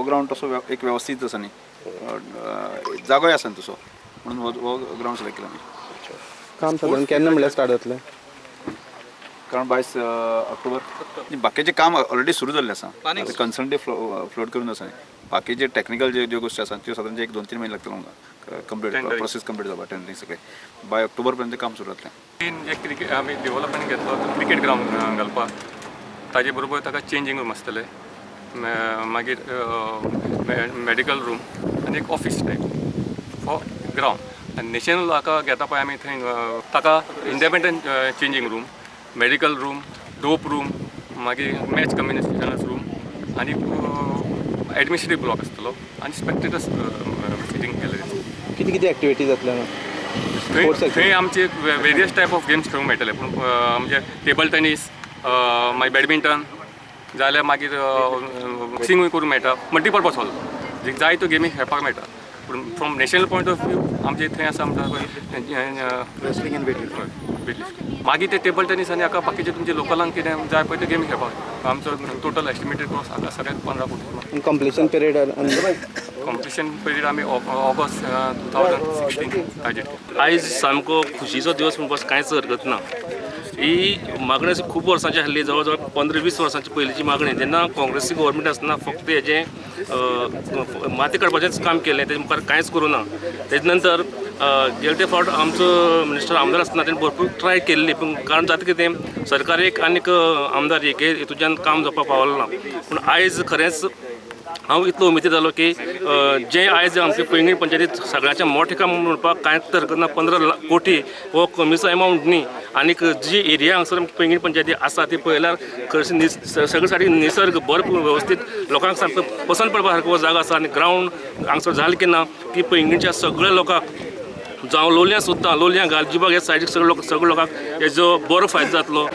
हो ग्रावंड तसो एक वेवस्थीत आसा न्ही, जागोय आसा न्ही तसो, म्हणून हो ग्रावंड सिलेक्ट केला आमी. काम सादारण केन्ना म्हणल्यार स्टार्ट जातलें? कारण 22 ऑक्टोबर. बाकीचें काम ऑलरेडी सुरू जाल्लें आसा. आतां कन्सल्टंट फ्लोट करून आसा. बाकीचे टॅक्निकल ज्यो ज्यो गोश्टी आसा त्यो सादारण एक 2-3 म्हयने लागतले आमकां कंप्लीट प्रोसेस कंप्लीट जावपाक, टेंडरींग सगळें. बाय ऑक्टोबर पर्यंत काम सुरू जातलें. मेन जे क्रिकेट आमी डेव्हलपमेंट घेतलो तो क्रिकेट ग्रावंड घालपाक, ताजे बरोबर ताका चेंजींग रूम आसतले, मागीर मेडिकल रूम आनी एक ऑफीस टायप फॉर ग्रावंड. आनी नॅशनल हाका घेता पळय आमी थंय ताका independent changing room, medical room, dope room, मागीर मॅच कम्युनिकेशनास रूम आनी एडमिनिस्ट्रेटीव ब्लॉक आसतलो आनी स्पेक्टेटर्स सिटींग गॅलरी. कितें कितें एक्टिविटी जातले? थंय थंय आमचे वेरियस टायप ऑफ गेम्स खेळूंक मेळटले, पूण म्हणजे टेबल टेनीस, मागीर बॅडमिंटन, जाल्यार मागीर बॉक्सिंगूय करूंक मेळटा. मल्टिपर्पज हॉल, जे जाय त्यो गेमी खेळपाक मेळटा. पूण from national point of view आमचे थंय आसा म्हणटा पळय रेसलिंग एंड वेट. मागीर ते टेबल टेनीस आनी हाका बाकीचे तुमचे लोकलांक कितें जाय पळय ते गेमी खेळपाक. आमचो टोटल एस्टिमेटेड कॉस्ट हाका सगळ्यात 15 कोटी. Completion period? कंप्लिशन पिरियड आमी ऑगस्ट 2016 टार्गेट केला. आयज सामको खुशीचो दिवस म्हणपाक कांयच हरकत ना. ही मागणी अशी खूब वर्सांची आसली, जवळ जवळ 15-20 वर्सांची पयलींची मागणी. जेन्ना काँग्रेसी गव्हर्मेंट आसतना फक्त हेजें माती काडपाचेंच काम केलें, तेजे मुखार कांयच करूं ना. तेजे नंतर गेले ते फावट आमचो मिनिस्टर आमदार आसतना तेणें भरपूर ट्राय केल्ली, पूण कारण जाता कितें, सरकार एक आनीक आमदार एक हेतूच्यान काम जावपाक पावलो ना. पूण आयज खरेंच हांव इतलो उमेदी जालो की जे आयज आमचे पैंगीण पंचायतीत सगळ्यांचें मोठें काम म्हणपाक कांयच हरकत ना. 15 कोटी हो कमीचो एमावंट न्ही. आनीक जी एरिया हांगसर पैंगीण पंचायती आसा ती पळयल्यार खरें सगळे सारकी निसर्ग बरो वेवस्थीत लोकांक सामको पसंत पडपा सारको जागो आसा. आनी ग्रावंड हांगसर जालें की ना की पैंगीणच्या सगळ्या लोकांक, जावं लोलयां सुद्दां, लोलयां गालजीबाग ह्या सायडीक सगळे लोक, सगळे लोकांक हेजो बरो फायदो जातलो.